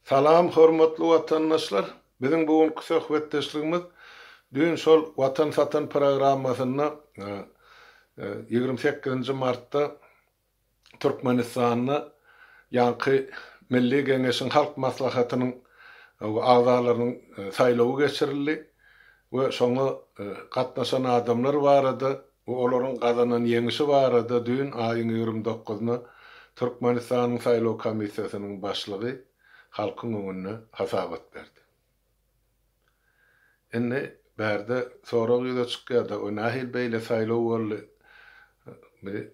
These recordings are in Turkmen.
Salam hormatly watandaşlar! Biziň bu günki söhbetdeşligimiz düýn şol Watan satan programmasynda 28-nji martda Türkmenistanda ýaňky Milli Geňeşiň Halk Maslahatynyň agzalarynyň saýlawy geçirildi we şoňa gatnaşan adamlar barada we olaryň gazanan ýeňişi barada düýn aýyň 29-na Türkmenistanyň Saýlaw komissiýasynyň başlygy halkyň öňünde hasabat berdi. Indi bärde sorag ýüze çykýar-da, o nähili beýle saýlaw boldy?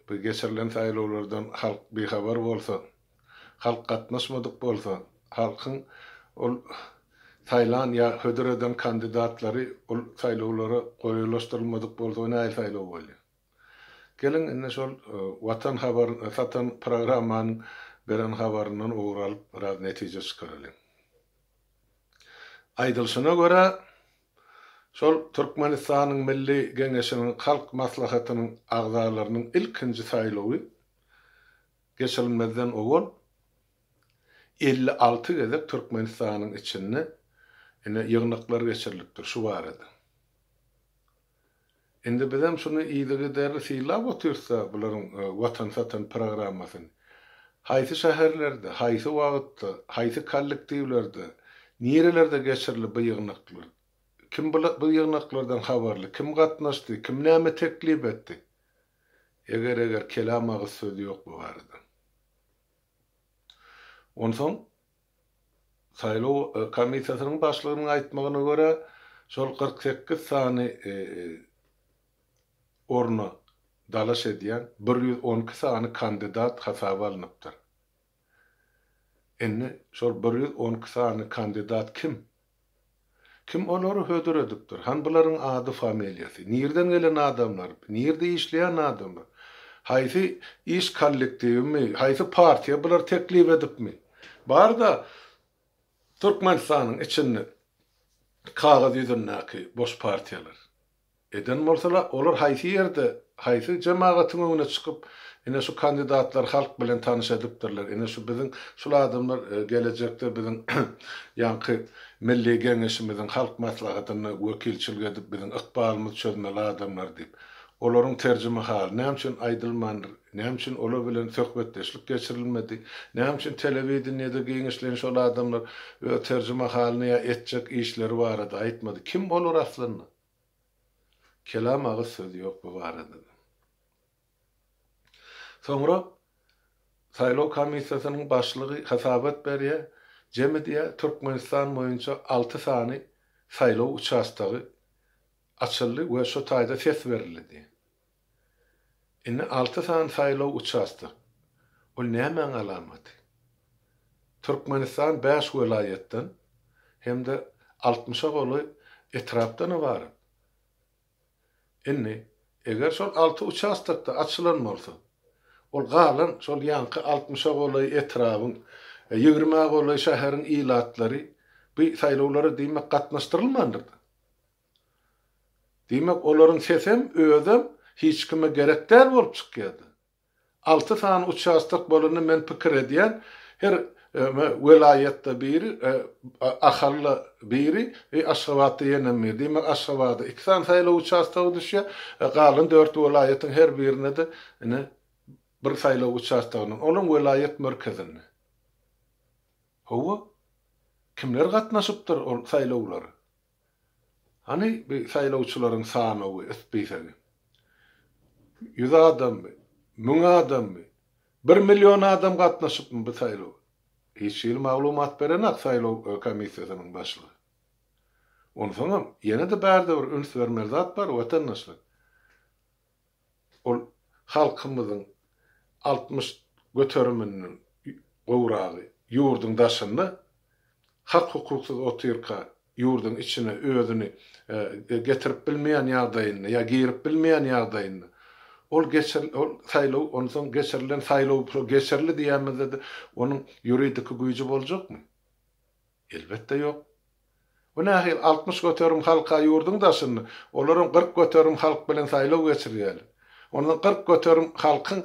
Bu geçirilen saýlawlardan halk bihabar bolsa, halk gatnaşmadyk bolsa, halkyň ol saýlan ýa hödür eden kandidatlary ol saýlawlara goýalaşdyrylmadyk bolsa, o nähili saýlaw bolýar? Geliň, indi şol Watan habar satan programmanyň beren habaryndan ugur alyp, biraz netije çykaralyň. Aýdylyşyna görä, şol Türkmenistanyň Milli Geňeşiniň Halk Maslahatynyň agzalarynyň ilkinji saýlawy geçirilmezden owal 56 gezek Türkmenistanyň içinde ine ýygnaklar geçirilipdir şu barada. Indi bizem şuny yzygiderli synlap otyrys-da bularyň Watan satan programmasyny. Haýsy şäherlerde, haýsy wagtda, haýsy kollektiwlerde, nirelerde geçirildi bu ýygnaklar? Kim bu ýygnaklardan habarly, kim gatnaşdy, kim näme teklip etdi? Eger-eger kelam agyz sözi ýok bu barada. Onsoň Saýlaw komissiýasynyň başlygynyň aýtmagyna görä, şol 48 sany orna dalaş edýän 112 sany kandidat hasaba alnypdyr. Indi şol 112 sany kandidat kim? Kim olary hödür edipdir? Hany bularyň ady familiýasy? Nirden gelen adamlar? Nirde işleýän adamlar? Haýsy iş kollektiwimi, haýsy partiýa bulary teklip edipmi? Bar-da Türkmenistanyň içinde kagyz ýüzündäki boş partiýalar. Eden bolsalar, olar haýsy ýerde, haýsy jemagatyň öňüne çykyp, ine şu kandidatlary halk bilen tanyş edipdirler, ine şu biziň şul adamlar gelejekde biziň ýaňky Milli Geňeşimiziň Halk Maslahatynda wekilçilik edip biziň ykbalymyzy çözmeli adamlar diýip. Olaryň terjimehaly näme üçin aýdylmandyr, näme üçin olar bilen söhbetdeşlik geçirilmedi, näme üçin telewideniýede giňişleýin şol adamlar öz terjimehalyny ýa etjek işleri barada aýtmady, kim olar aslynda? Kelam agyz sözi ýok bu barada-da. Soňra saýlaw komissiýasynyň başlygy hasabat berýär, jemi diýýär, Türkmenistan boýunça alty sany saýlaw uçastogy açyldy we şo taýda ses berildi diýýär. Indi alty sany saýlaw uçastok. Ol nämäň alamaty? Türkmenistan bäş welaýatdan hem-de altmyşa golaý etrapdan ybarat. Indi, eger şol alty uçastokda açylan bolsa, ol galan şol ýaňky altmyşa golaý etrabyň, ýigrimä golaý şäheriň ilatlary bu saýlawlara diýmek gatnaşdyrylmandyr-da. Diýmek, olaryň sesem, özem hiç kime gerek däl bolup çykýardy. Alty sany uçastok bolanda men pikir edýän, her welaýatda biri, Ahalda biri, Aşgabatda ýenem biri. Diýmek, Aşgabada iki sany saýlaw uçastogy düşýär, galan dört welaýatyň her birine-de ine bir saýlaw uçastogyndan, olam welaýat merkezinde. Hawa, kimler gatnaşypdyr ol saýlawlara? Hany bi saýlawçylaryň sanawy, ispisagi? Ýüz adammy? Müň adammy? Bir million adam gatnaşypmy bu saýlawa? Hiç hili maglumat berenak saýlaw komissiýasynyň başlygy. Onsoňam, ýene-de bärde bir üns bermeli zat bar, watandaşlar. Ol halkymyzyň 60 göteriminden gowragy ýurduň daşynda hak-hukuksyz otyrka, ýurduň içine özüni getirip bilmeýän ýagdaýynda ýa girip bilmeýän ýagdaýynda ol geçir ol saýlaw onsoň geçirilen saýlaw geçirildi diýemizde-de onuň ýuridiki güýji boljakmy? Elbetde ýok. Bu nähili 60% halka ýurduň daşynda, olaram 40% halk bilen saýlaw geçirýärler. Ondan 40% halkyň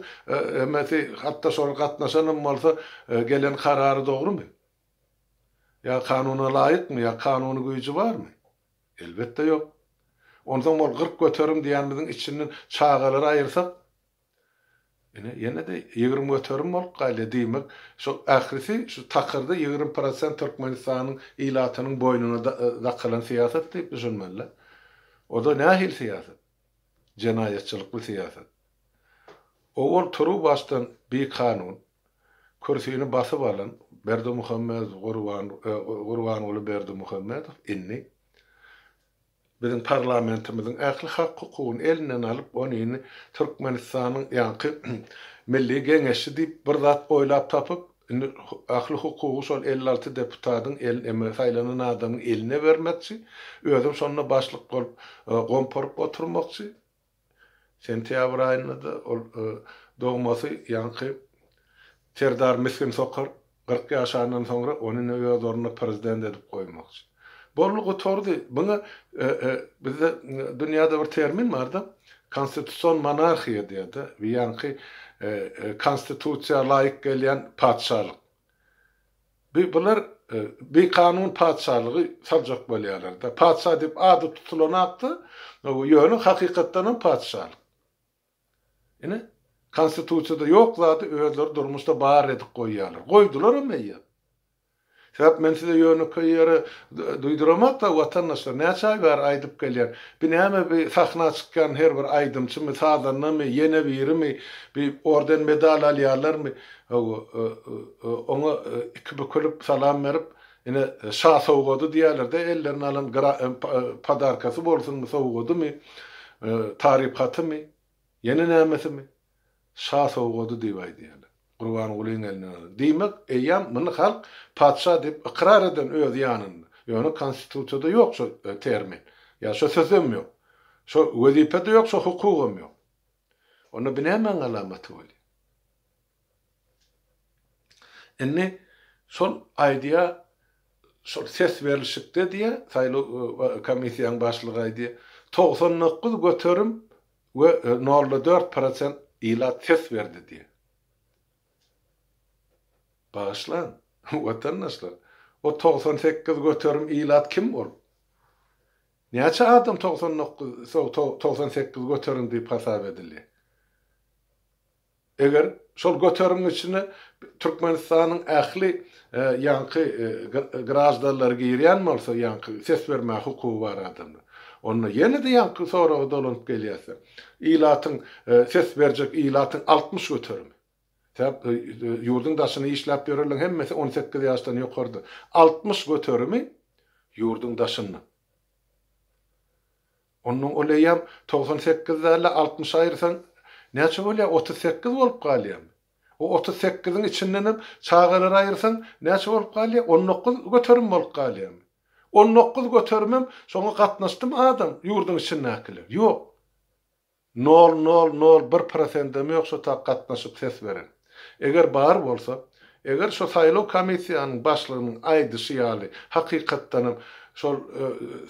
hemmesi hatda şolar gatnaşanam bolsa gelen karary dogrumy? Ýa kanuna laýykmy, ýa kanuny güýji barmy? Elbetde ýok. Onsoň ol 40% diýenimiziň içinden çagalary aýyrsak, ine, ýene-de 20% bolup galýar. Diýmek, şol ählisi şu takyrda 20% Türkmenistanyň ilatynyň boýnuna dakylan syýasat diýip düşünmeli-dä. O-da nähili syýasat? Jenaýatçylykly syýasat. Owal turuwbaşdan bikanun kürsini basyp alan Berdimuhamedow Gurban Gurbanguly Berdimuhamedow indi biziň parlamentimiziň ähli hak-hukugyny elinden alyp, ony indi Türkmenistanyň ýaňky Milli Geňeşi diýip bir zat oýlap tapyp, indi ähli hukugy şol 56 deputadyň el saýlanan adamyň eline bermekçi, özem şonda başlyk bolup gomparyp oturmakçy. Sentýabr aýynda-da ol dogmasy ýaňky Serdar Misgin Sokar 40 ýaşandan soňra ony ine öz ornuna prezident edip goýmakçy. Boldy gutardy. Muňa bizde dünýäde bir termin bar-da, konstitusion monarhiýa diýýär-de, ýaňky konstitusiýa laýyk gelýän patyşalyk. Bi bular bikanun patyşalygy saljak bolýarlar-da. Patyşa diýip ady tutulanakda, ýöne hakykatdanam patyşalyk. Ine, konstitusiýada ýok zady özleri durmuşda bar edip goýýarlar. Goýdularam eýýäm. Sebäp men size ýönekeý ýere duýduramak-da watandaşlar, näçe aý bäri aýdyp gelýän. Bi näme bi sahna çykýan her bir aýdymçymy, sazandamy, ýene birimi, bi orden medal alýarlarmy? Hawa, oňa iki bükülip salam berip, ine, şa sowgady diýýärler-de, ellerine alan podarkasy bolsunmy, sowgadymy, taryp hatymy, ýene nämesimi, şa sowgady diýip aýdýarlar. Gurbangulyň elinden alan. Diýmek, eýýäm muny halk patyşa diýip ykrar eden öz ýanynda. Ýöne konstitusiýada ýok şo termin. Ýa şo sözem ýok. Şo wezipe-de ýok, şo hukugam ýok. Onda bu nämäň alamaty bolýar? Indi şol aýdýar, şol ses berlişikde diýýär, saýlaw komissiýanyň başlygy aýdýar, 99 we nolda dört prosent ilat ses berdi diýýär. Bagyşlaň, watandaşlar, o 98 ilat kim ol? Näçe adam 99, 98 diýip hasap edilýär? Eger şol göterimiň içine Türkmenistanyň ähli ýaňky graždanlary girýän bolsa, ýaňky ses bermäge hukugy bar adamlar. Onda ýene-de ýaňky soraga dolanyp gelýäs. Ilatyň ses berjek ilatyň 60 göterimi. Sebäp ýurduň daşynda işläp ýörenleriň hemmesi 18 ýaşdan ýokarda. 60 göterimi ýurduň daşynda. Onnoň ol eýýäm 98 däl-de 60 aýyrsaň näçe bolýar? 38 bolup galýarmy? O 38-iň içindenem çagalary aýyrsaň näçe bolup galýar? 19 göterim bolup galýarmy? 19 göterimem şoňa gatnaşdymy adam ýurduň içindäkiler? Ýok. Nol nol nol bir prosendem ýok şo tak gatnaşyp ses beren. Eger bar bolsa, eger şo saýlaw komissiýanyň başlygynyň aýdyşy ýaly hakykatdanam şol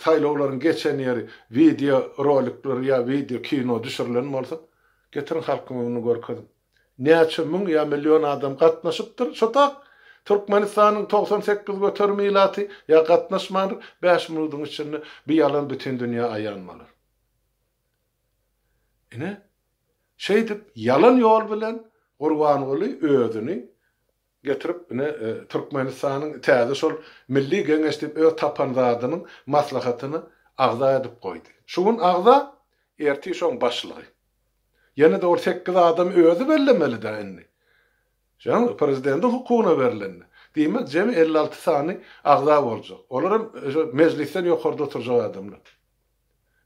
saýlawlaryň geçen ýeri wideo rolikler ýa wideo kino düşürilen bolsa, getiriň halkyň öňünde görkeziň. Näçe müň ýa million adam gatnaşypdyr şo tak Türkmenistanyň 98% ilaty ýa gatnaşmandyr, bäş minudyň içinde bi ýalan bütin dünýä aýan bolar. Ine, şeýdip ýalan ýol bilen Gurbanguly özüni getirip, ine, Türkmenistanyň täze şol Milli Geňeş diýip öz tapan zadynyň maslahatyna agza edip goýdy. Şu gün agza, ertir şoň başlygy. Ýene-de ol sekiz adamy özi bellemeli-dä indi. Şoň prezidentiň hukugyna berlende. Diýmek, jemi 56 sany agza boljak. Olar hem mejlisden ýokarda oturjak adamlar.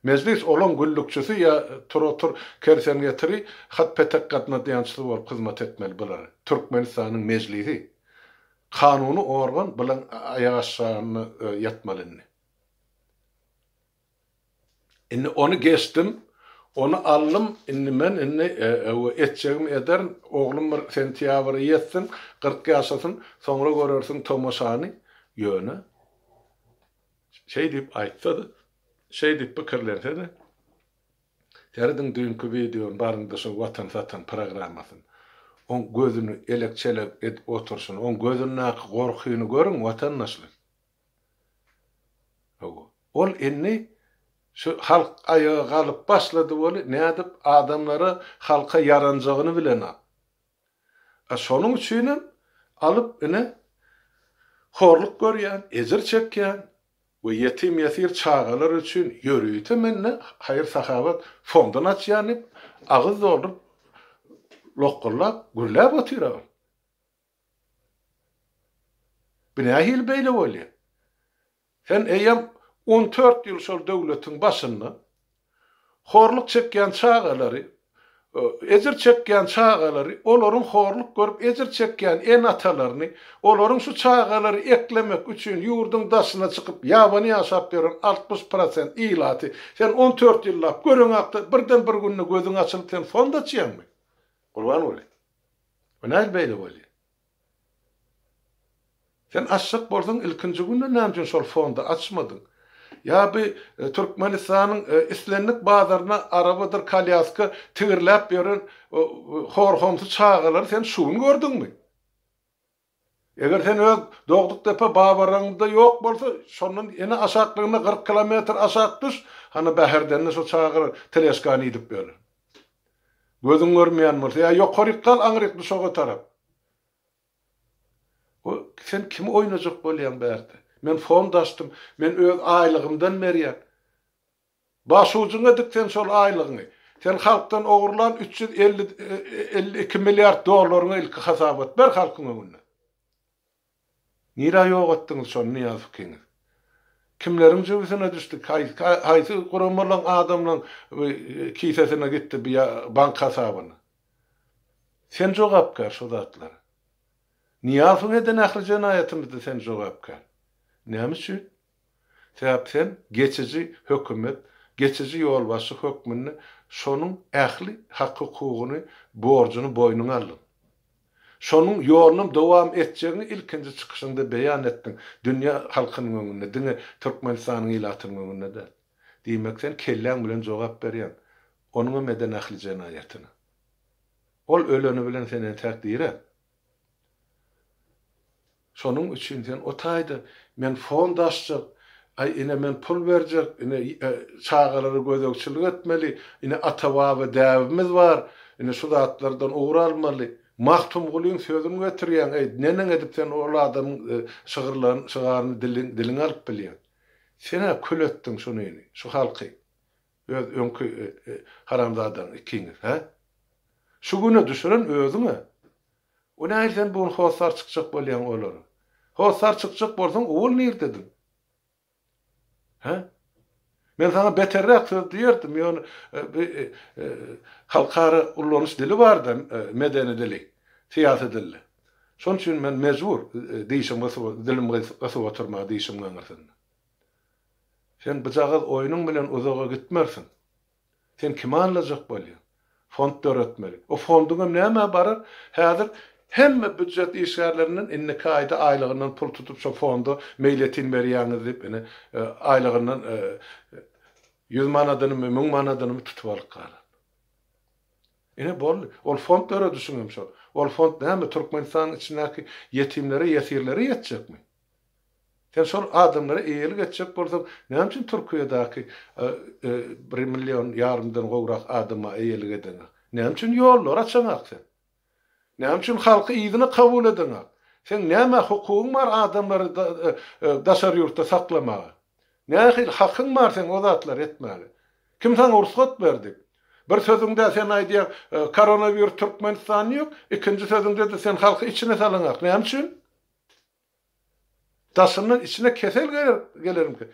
Mejlis olaň güllükçisi ýa tur-otur kersen getiri, hat-petek gatnadýançysy bolup hyzmat etmeli bulara. Türkmenistanyň Mejlisi. Kanuny organ bulaň aýak aşagynda ýatmaly indi. Indi ony geçdim, ony aldym, indi men indi etjegimi ederin, oglum bir sentýabra ýetsin, 40 ýaşasyn, soňra görersiň tomaşany. Ýöne Şeý diýip aýtsa-da, şeý diýip pikirlense-de, serediň düýnki wideony, baryň-da şo Watan satan programmasyny. Oň gözüni elek-çelek edip oturyşyny, oň gözündäki gorkyny görüň, watandaşlar. Ol indi şu halk aýaga galyp başlady weli nädip adamlara halka ýaranjagyny bilenok. A şonuň üçinem alyp ine horluk görýän, ejir çekýän we ýetim-ýesir çagalar üçin ýörite mende haýyr-sahawat fonduny açýan diýip agyz dolduryp lokgullap gürläp otyr-a ol. Bu nähili beýle bolýar? Sen eýýäm on dört ýyl şol döwletiň başynda horluk çekýän çagalary, ejir çekýän çagalary, olaryň horluk görüp ejir çekýän ene-atalaryny, olaryň şu çagalary eklemek üçin ýurduň daşyna çykyp ýabany ýaşap ýören 60 prosent ilaty sen on dört ýyllap göreňakda birden bir günde gözüň açylyp sen fond açýaňmy? Gurbanguly. Bu nähili beýle bolýar? Sen açjak bolsaň ilkinji günden näme üçin şol fondy açmadyň? Ýa bu Türkmenistanyň islendik bazaryna arabadyr kolýaska tigirläp ýören hor-homsy çagalary sen şu gün gördüňmi? Eger sen öz dogduk depe Babaraňda ýok bolsa, şondan ýene aşaklygyna 40 kilometr aşak düş, hany Bäherdende şo çagalar teležkany idip ýörer. Gözüň görmeýän bolsa, ýa ýokaryk gal, aňryk duşaga tarap. O, sen kimi oýnajak bolýaň bärde? Men fond açdym, men öz aýlygymdan berýän. Başujyňa dik sen şol aýlygyňy. Sen halkdan ogurlan 352 milliard dollaryňa ilki hasabat ber halkyň öňünde. Nirä ýok etdiňiz şony Nyýazow ikiňiz? Kimleriň jübüsine düşdi? Haýsy guramalaň adamlaň kisesine gitdi bu bank hasabyna? Sen jogapkär şo zatlara. Nyýazowyň eden ähli jenaýatynda-da sen jogapkär. Näme üçin? Sebäp sen geçiji hökümet, geçiji ýolbaşçy hökmünde şonuň ähli hak-hukugyny, borjuny boýnuňa aldyň. Şonuň ýolunam dowam etjegiňi ilkinji çykyşyňda beýan etdiň, dünýä halkynyň öňünde, diňe Türkmenistanyň ilatynyň öňünde däl. Diýmek, sen kelläň bilen jogap berýäň, onuňam eden ähli jenaýatyna. Ol öleni bilen sen entäk diri. Şonuň üçin sen o taýda men fond açjak, aý ine men pul berjek, ine çagalara gözegçilik etmeli, ine ata-baba däbimiz bar, ine şu zatlardan ugur almaly. Magtymgulyň sözüni getirýäň, eý, neneň edip sen ol adamyň şygyrlaryny, şygaryny diliňe alyp bilýäň? Sen-ä kül etdiň şunyny, şu halky. Öz öňki haramzadaň ikiňiz, hä? Şu güne düşüren özüň-ä. O nähili sen bu gün hossar çykjak bolýaň olara? Hossar çykjak bolsaň owal nirdediň? Hä? Men saňa beterräk söz diýerdim, ýöne bi halkara ullanyş dili barda, medeni dili, syýasy dilde. Şonuň üçin men mejbur dişim gysyp, dilim gysyp oturmaga dişimiň aňyrsynda. Sen bujagaz oýnuň bilen uzaga gitmersiň. Sen kimi aldajak bolýaň? Fond döretmeli. O fonduňam nämä barar? Häzir hemme býujet işgärlerinden indiki aýda aýlygyndan pul tutup şo fonda meýletin berýäňiz diýip ine aýlygyndan ýüz manadynymy, müň manadynymy tutup alyp galar. Ine boldy. Ol fond döredişiňem şol. Ol fond näme Türkmenistanyň içindäki ýetimlere, ýesirlere ýetjekmi? Sen şol adamlara eýelik etjek bolsaň, näme üçin Türkiýedäki bir million ýarymdan gowrak adama eýelik edeňok? Näme üçin ýollary açaňok sen? Näme üçin halky yzyna kabul edeňok? Seň näme hukugyň bar adamlary daşary ýurtda saklamaga? Nähili hakyň bar seň o zatlary etmäge? Kim saňa rugsat berdi? Bir sözüňde sen aýdýaň, koronawirus Türkmenistanda ýok, ikinji sözüňde-de sen halky içine salaňok. Näme üçin? Daşyndan içine kesel gelermiki?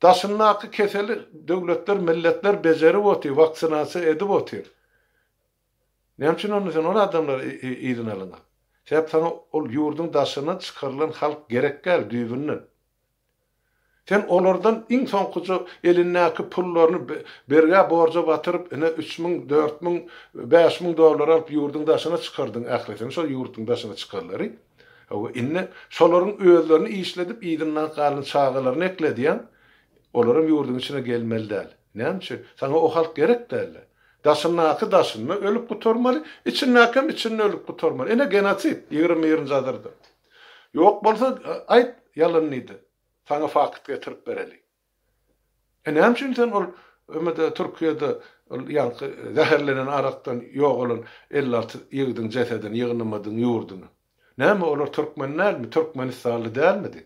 Daşyndaky keseli döwletler, milletler bejerip otyr, waksinasiýa edip otyr. Näme üçin onda sen ol adamlary yzyna alyňa? Sebäp saňa ol ýurduň daşyna çykarylan halk gerek däl düýbünden. Sen olardan iň soňkuja elindäki pullaryny bergä borja batyryp ine 3000, 4000, 5000 dollar alyp ýurduň daşyna çykardyň ählisini şol ýurduň daşyna çykarlary. Hawa indi şolaryň özlerini işledip yzyndan galan çagalaryny ekledýäň. Olaram ýurduň içine gelmeli däl. Näme üçin? Saňa o halk gerek däldi. Daşyndaky daşynda ölüp gutarmaly, içindäkem içinde ölüp gutarmaly. Ine genosid 21-nji asyrda. Ýok bolsa aýt ýalan diýdi. Saňa fakt getirip bereli. E näme üçin sen ol ömede Türkiýede ol ýaňky zäherlenen arakdan ýogalan 56 ýigidiň jesedini ýygnamadyň ýurduňa? Näme olar türkmen dälmi, türkmenistanly dälmidi?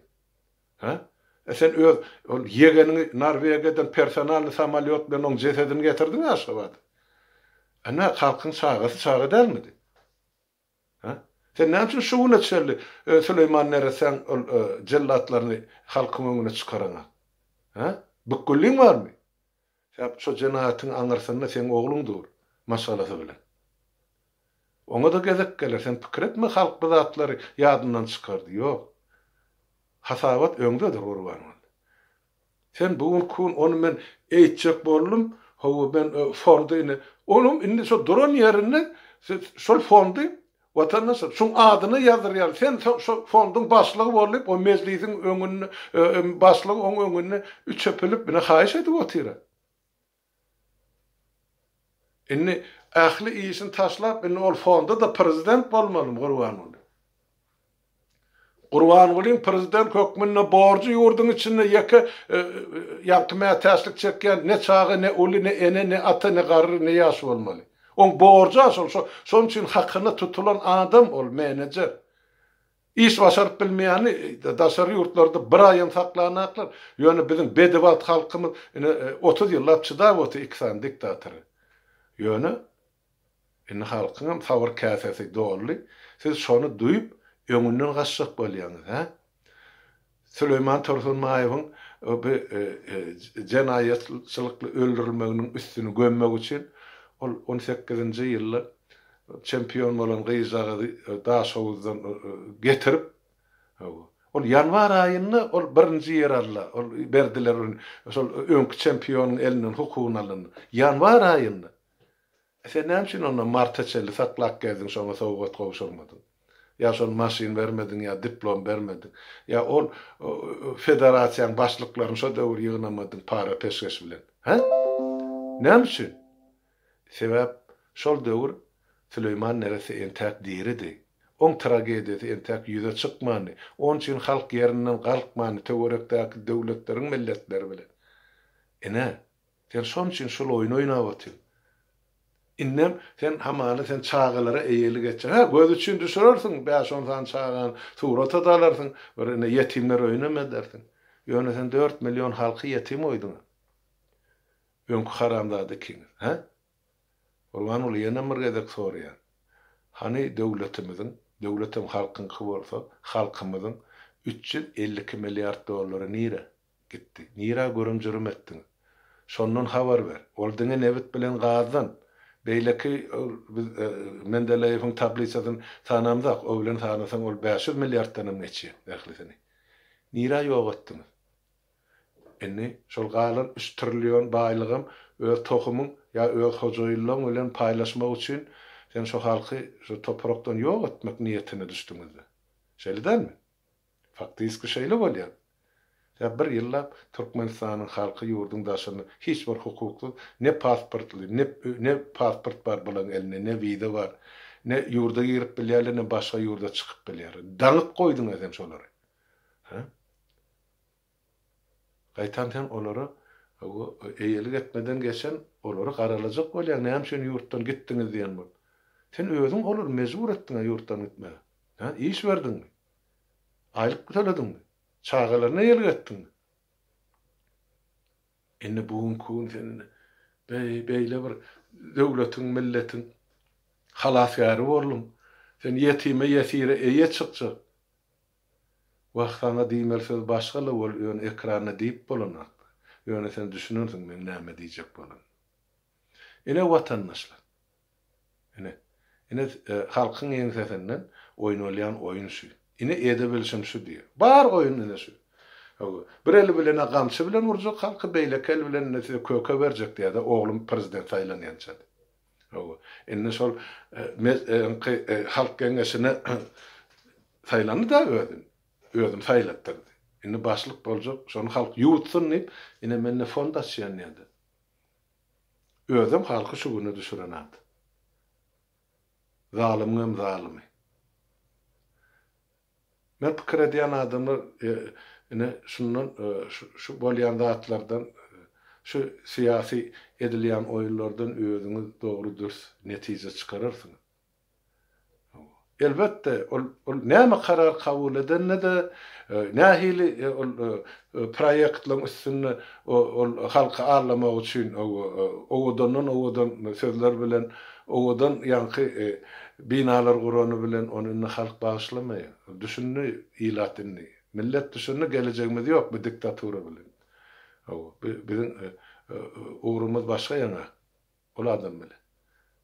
Hä? E sen öz ol ýegeniňi Norwegiýadan personalnyý samolýot bilen oň jesedini getirdiň Aşgabada. E nä halkyň çagasy çaga dälmidi? Hä? Sen näme üçin şu güne çenli Süleýman neressäň ol jellatlaryny halkyň öňüne çykaraňak? Hä? Bükgülliň barmy? Sebäp şo jenaýatyň aňyrsynda seň ogluň dur, maşgalasy bilen. Oňa-da gezek geler, sen pikir etme halk bu zatlary ýadyndan çykardy, ýok. Hasabat öňdedir Gurbanguly. Sen bu günki gün ony men eýtjek boldum, hawa men fondy indi, onuň indi şo duran ýerinde şol fondy watandaşlar şoň adyna ýazdyrýar, sen şo fonduň başlygy bol diýip, o mejlisiň öňünde başlygy oň öňünde üç öpülip ine haýyş edip otyr-a. Indi ähli işini taşlap indi ol fonda-da prezident bolmalymy Gurbanguly? Gurbangulyň prezident hökmünde borjy ýurduň içinde ýeke ýagty mätäçlik çekýän ne çaga ne uly ne ene ne ata ne garry ne ýaş bolmaly. Oň borjy-a şol şonuň üçin hakyna tutulan adam ol menejer. Iş başaryp bilmeýäni daşary ýurtlarda bir aýam saklanaklar. Ýöne biziň bedibagt halkymyz ine 30 ýyllap çydap otyr iki sany diktatora. Ýöne indi halkyňam sabyr käsesi doldy. Siz şony duýup öňünden gaçjak bolýaňyz, hä? Süleýman Tursunbaýewiň bu jenaýatçylykly öldürilmeginiň üstüni gömmek üçin ol on sekizinji ýylda çempion bolan gyzjagazy Daşhowuzdan getirip, ol ýanwar aýynda ol birinji ýer aldy, ol berdiler şol öňki çempionyň elinden hukugyny alyndy. Ýanwar aýynda. Sen näme üçin onda marta çenli saklap gezdiň şoňa sowgat gowşurmadyň? Ýa şony maşyn bermediň ýa diplom bermediň? Ýa ol federasiýaň başlyklaryny şo döwür ýygnamadyň para peşgeş bilen? Hä? Näme üçin? Sebäp şol döwür Süleýman neresse entäk diridi. Oň tragediýasy entäk ýüze çykmandy. Oň üçin halk ýerinden galkmandy töwerekdäki döwletleriň milletleri bilen. Ine, Sen şoň üçin şul oýny oýnap otyň. Indem sen hamala sen çagalara eýelik etjek. Hä, göz üçin düşürersiň, bäş-on sany çagany surata-da alarsyň, bir ine ýetimler öýünem edersiň. Ýöne sen 4 million halky ýetim goýduň. Öňki haramzada ikiňiz, hä? Gurbanguly ýenem bir gezek soraýan. Hany döwletimiziň, döwletem halkyňky bolsa, halkymyzyň 352 milliard dollary nire? Gitdi. Nirä gürüm-jürüm etdiňiz? Şondan habar ber. Ol diňe nebit bilen gazdan. Beýleki ol biz Mendeleýewiň tablisasyny sanamzak, o bilen sanasaň ol 500 milliarddanam geçýär ählisini. Nirä ýok etdiňiz? Indi şol galan üç trillion baýlygam öz tohumyň ýa öz hojaýynlaň bilen paýlaşmak üçin sen şo halky şo toprakdan ýok etmek niýetine düşdüňiz-de. Şeýle dälmi? Faktiski şeýle bolýar. Ýa bir ýyllap Türkmenistanyň halky ýurduň daşynda hiç bir hukuksyz, ne pasportly, ne ne pasport bar bulaň elinde, ne wiza bar, ne ýurda girip bilýärler, ne başga ýurda çykyp bilýärler. Daňyp goýduň-a sen şolary. Hä? Gaýtam sen olara eýelik etmeden geçen olary garalajak bolýaň, näme üçin ýurtdan gitdiňiz diýen bolup. Sen özüň olary mejbur etdiň-ä ýurtdan gitmäge. Hä? Iş berdiňmi? Aýlyk tölediňmi? Çagalaryna eýelik etdiňmi? Indi bu günki gün sen indi beý, beýle bir döwletiň, milletiň halasgäri bolduň. Sen ýetime, ýesire eýe çykjak. Wah, saňa diýmeli söz başga-la bol, ýöne ekranda diýip bolanok. Ýöne sen düşünensiň meň näme diýjek bolanymy. Ine watandaşlar. Ine. Ine halkyň ýeňsesinden oýnalýan oýun şu. Ine edebilşim şu diýýär. Bar oýun ine şu. Hawa. Bir eli bilen-ä gamçy bilen urjak halky, beýleki eli bilen ine size köke berjek diýýär-de, oglum prezident saýlanýança diýip. Hawa. Indi şol öňki Halk Geňeşine saýlandy-da özüni. Özüni saýlatdyrdy. Indi başlyk boljak, şony halk ýuwutsyn diýip, ine mende fond açýan diýdi. Özem halky şu güne düşüren adam. Zalymyň hem zalymy. Men pikir edýän adamlar ine şundan şu bolýan zatlardan. Şu syýasy edilýän oýunlardan özüňiz dogry dürs netije çykararsyňyz. Elbetde, ol ol näme karar kabul edende-de, nähili ol proýektleň üstünde ol halky aldamak üçin owadandan owadan sözler bilen owadan ýaňky binalar gurany bilen ony indi halk bagyşlamaýar. Düşündi ilat indi. Millet düşündi, gelejegimiz ýok bu diktatura bilen. Hawa, biziň ugrumyz başga ýaňa. Ol adam bilen.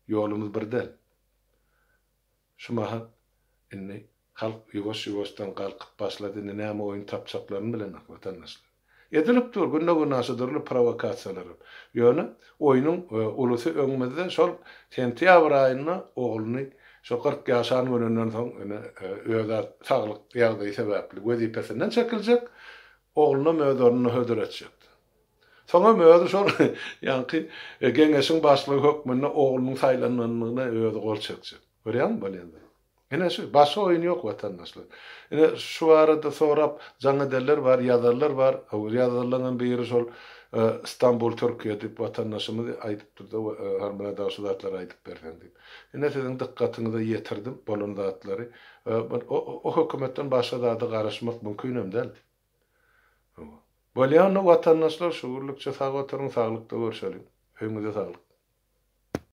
Ýolumyz bir däl. Şu mahal indi halk ýuwaş-ýuwaşdan galkyp başlady, indi näme oýun tapjaklaryny bilenok watandaşlar. Edilip dur günde-günaşa dürli prowokasiýalaram. Ýöne oýnuň ulusy öňümizde şol sentýabr aýynda ogluny şo 40 ýaşan gününden soň ine öz-ä saglyk ýagdaýy sebäpli wezipesinden çekiljek, oglunam öz ornuna hödür etjek. Soňam özi şol ýaňky geňeşiň başlygy hökmünde oglunyň saýlananlygyna özi gol çekjek. Görýäňmi bolýan zady? Ine şu, başga oýun ýok watandaşlar. Ine şu barada sorap jaň edenler bar, ýazanlar bar. Ýazanlaryňam biri şol Stambul Türkiýe diýip watandaşymyz aýdypdyr-da, Halmyrat aga şu zatlary aýdyp berseň diýip. Ine siziň dykgatyňyza ýetirdim bolan zatlary. O hökümetden başga zada garaşmak mümkinem däl. Bolýanda watandaşlar şu günlükçe sag oturyň saglykda görşeliň. Öýüňize saglyk.